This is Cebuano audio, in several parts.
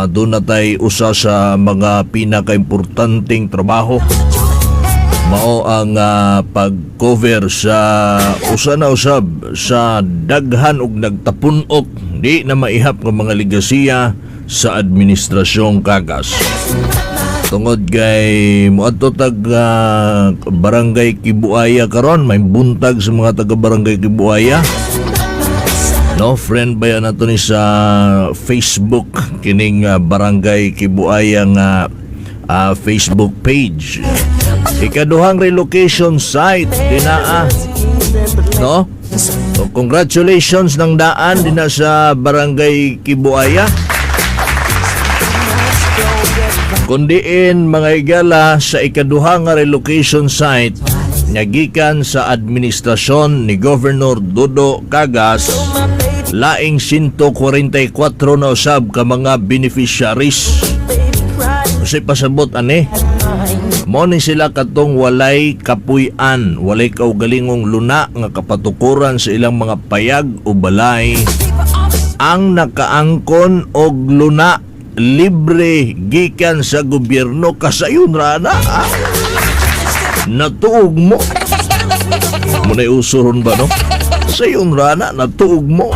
Doon na tay usa sa mga pinakaimportanteng trabaho, mao ang pag-cover sa usa na usab sa daghan og nagtapun-ok, di na maihap nga mga ligasiya sa administrasyong Cagas. Tungod kay moadto tag Barangay Kibuaya karon, may buntag sa mga taga Barangay Kibuaya. No, friend ba yan nato ni sa Facebook kining Barangay Kibuaya nga Facebook page. Ikaduhang relocation site dinaa. No? So, congratulations ng daan dinha sa Barangay Kibuaya. Kundiin, mga higala, sa ikaduha nga relocation site nga gikan sa administrasyon ni Governor Dodo Cagas, laing 144 na usab ka mga beneficiaries. Kasi pasabot ani, mo ni sila katong walay kapuy-an, walay kaugalingong luna nga kapatukuran sa ilang mga payag o balay, ang nakaangkon og luna libre gikan sa gobyerno. Kasayon ra na, ah. Natuog mo. Muna'y uso ron ba, no? Kasayon ra na, natuog mo.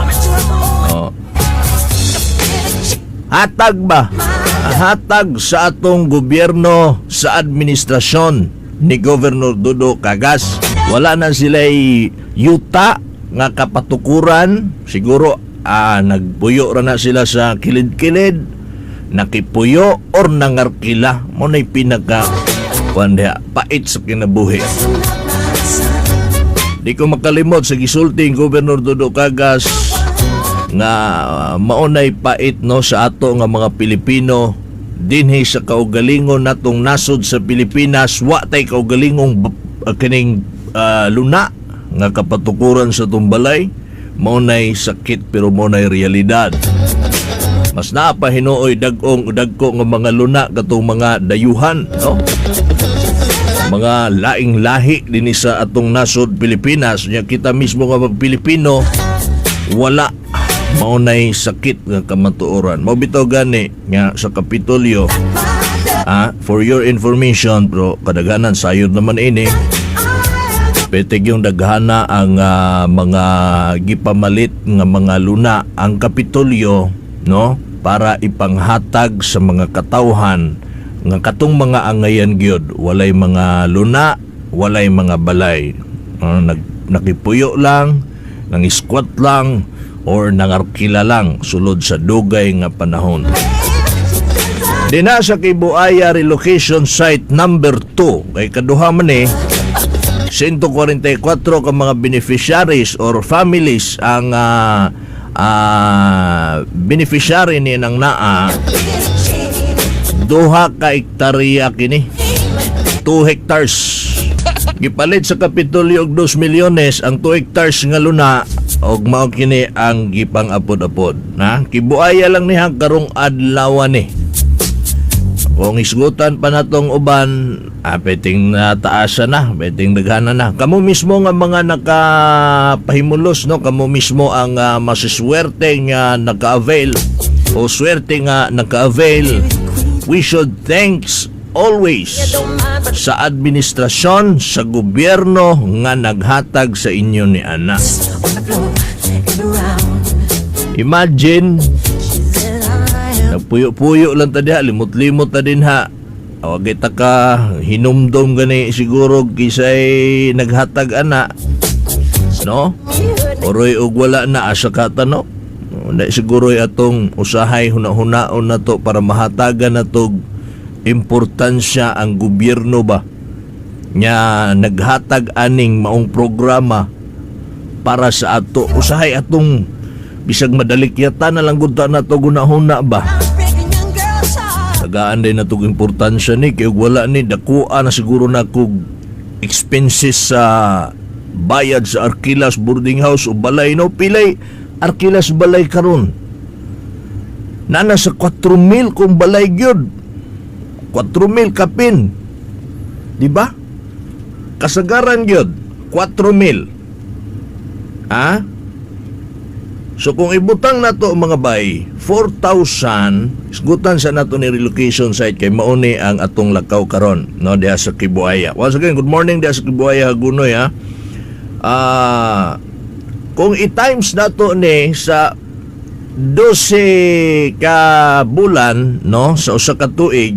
Oh. Hatag ba? Hatag sa atong gobyerno sa administrasyon ni Governor Dodo Cagas. Wala na sila'y yuta nga kapatukuran. Siguro nagpuyo ra na sila sa kilid-kilid, nakipuyo or nangarkila. Mo na'y pinaka kuan diha, pait sa kinabuhi. Di ko makalimot sa gisulting Governor Dodo Cagas nga maunay pait, no, sa ato nga mga Pilipino dinhi sa kaugalingon natong nasod sa Pilipinas, wa tay kaugalingong kining luna nga kapatukuran sa tumbalay. Mao nay sakit pero mao nay realidad. Mas naa pa hinuoy dag-ong dagko nga mga luna katong mga dayuhan, no, mga laing lahi dinhi sa atong nasod Pilipinas nya. Kita mismo nga mga Pilipino, wala. Mao nay sakit nga kamatuoran. Mao bitaw gani nga sa Kapitolyo, for your information, bro, kadaghanan sayod naman ini. Petig yung daghana ang mga gipamalit nga mga luna ang Kapitolyo, no, para ipanghatag sa mga katawhan nga katong mga angayan gyud, walay mga luna, walay mga balay. Nag nakipuyo lang, nang squat lang or nangarkila lang sulod sa dugay nga panahon. Dina sa Kibuaya relocation site number 2, kay kaduha man eh, 144 ka mga beneficiaries or families ang beneficiary ni nang naa 2 ka ektarya kini, 2 hectares. Gipalit sa Kapitolyo og 2 milyones ang 2 hectares nga luna og mao kini ang gipang-apod-apod na Kibuaya lang niya karong adlaw ni. Kung isgutan pa natong uban, peting nataasa na, peting daghana na. Kamo mismo nga mga nakapahimulos, no? Kamo mismo ang masiswerte nga naka-avail o swerte nga naka-avail. We should thanks always sa administrasyon, sa gobyerno nga naghatag sa inyo ni ana. Imagine, nagpuyo-puyo lang ta diha, limot-limot ta din ha. Awag ta ka hinumdom gani siguro kisay naghatag ana. No? Oroy og wala na, asa ka ta, no? Di siguro atong usahay huna-hunaon na to para mahatagan na to importansya ang gobyerno ba nya naghatag aning maong programa para sa ato. Usahay atong bisag madalikyata na lang gud ta na to gunahuna ba, tagaan din na tog importansya ni, kay ug wala ni, dakua na siguro na kog expenses sa bayad sa arkilas boarding house o balay, no? Pilay arkilas balay karon? Nana sa 4,000 kung balay gyud, 4,000 kapin, di ba? Kasagaran gyud 4,000, ha. So kung ibutang nato, mga bay, 4,000, isgutan sa nato ni relocation site kay mauni ang atong lakaw karon, no, diha sa Kibuaya. Once again, good morning diha sa Kibuaya, Hagunoy, ha. Kung i-times nato ni sa 12 ka bulan, no, sa usa ka tuig,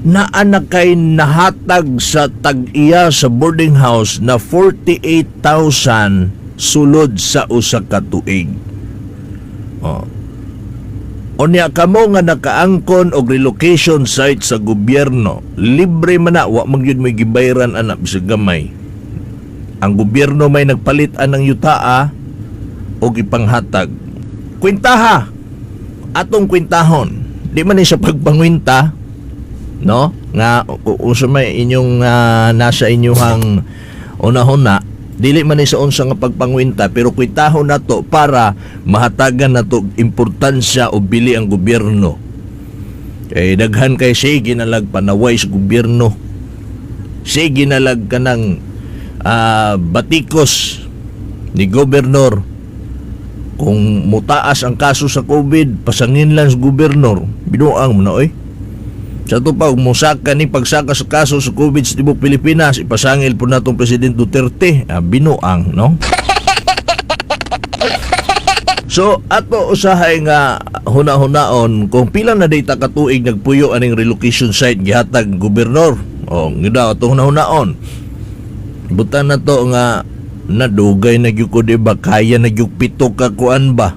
naa na kay nahatag sa tag-iya sa boarding house na 48,000 sulod sa usa ka tuig. Oh. Unya kamo nga nakaangkon og relocation site sa gobyerno, libre man na, wa man gyud mo'y gibayran ana bisag gamay. Ang gobyerno may nagpalit anang yutaa og ipanghatag. Kwentaha, atong kwentahon. Di man ni sa pagpangwinta, no? Nga unsa may inyong nasa inyuhang unahuna, dili man ni sa unsa nga pagpangwinta, pero kwentahon nato para mahatagan nato importansya o bili ang gobyerno. Kay daghan kay sige nalag panaway sa gobyerno. Sige nalag kanang batikos ni gobernador. Kung mutaas ang kaso sa COVID, pasangin lang sa gobernador. Binuang mo na oy. Sa ato pa, kung musaka ni pagsaka sa kaso sa COVID sa tibok Pilipinas, ipasangil po natong President Duterte. Binuang, no? So, ato usahay nga huna-hunaon kung pila na data katuig nagpuyo aning relocation site gihatag gobernador. O, ngida ato huna-hunaon. Butan na to nga nadugay na gyud ko, di ba? Kaya na gyud 7 ka kuan ba?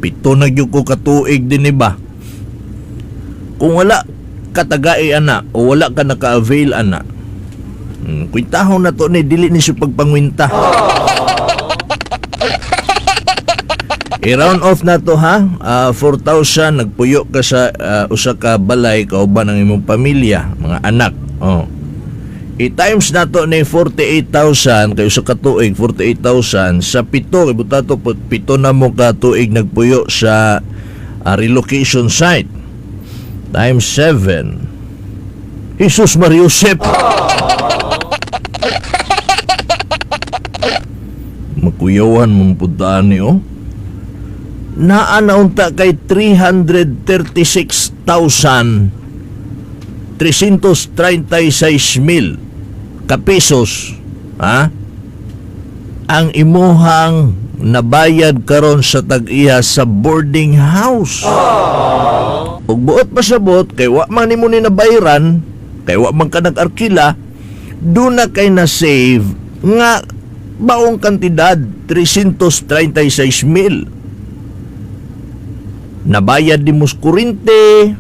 7 na gyud ko katuig din, di ba? Kung wala katagai ana o wala ka naka-avail ana, kwintahon na to ni, dili ni siya pagpangwinta. I-round off na to, ha. 4,000 nagpuyo ka sa usa ka balay kauban ang imong pamilya, mga anak. Oh. I-times na to ni 48,000 kay usa ka tuig 48,000 sa 7, kay buta to 7 na mo ka tuig nagpuyo sa relocation site times 7. Jesus Maria Josep. Makuyawan mong puntaan ni, oh. Naa na unta kay 336,336 mil ka pesos, ha, ang imuhang nabayad karon sa tag-iya sa boarding house. Ug buot pasabot kay wa man nimo ni nabayran, kay wa man ka nag-arkila, duna kay na save nga baong kantidad, 336 mil. Nabayad di mo sa kurente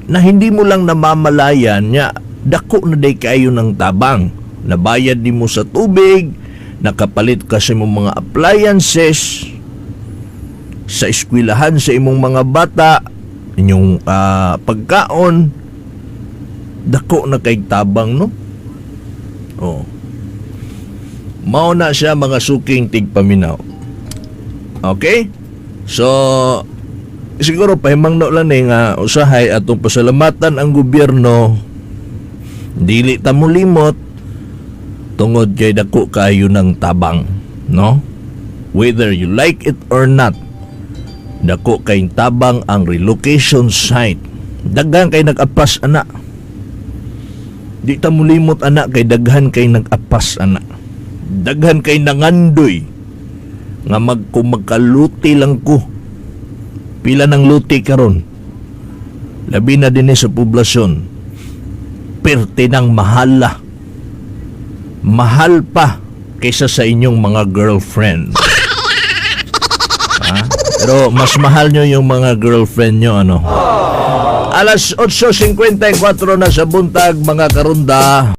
na hindi mo lang namamalayan nya dako na day kayo ng tabang. Nabayad di mo sa tubig, nakapalit ka sa imong mga appliances, sa eskwelahan sa imong mga bata, inyong pagkaon, dako na kay tabang, no? Oh. Mao na siya, mga suking tigpaminaw. Okay? So, siguro pahimangno lang ni nga usahay atong pasalamatan ang gobyerno, dili ta molimot tungod kay dako kayo ng tabang, no? Whether you like it or not, dako kay tabang ang relocation site. Daghan kay nag-apas ana. Di ta molimot ana kay daghan kay nag-apas ana. Daghan kay nangandoy nga kung magkaluti lang ko. Pila ng luti karon? Labi na din sa poblasyon. Perte ng mahala. Mahal pa kaysa sa inyong mga girlfriend. Ha? Pero mas mahal nyo yung mga girlfriend nyo, ano? Alas 8:54 na sa buntag, mga karunda.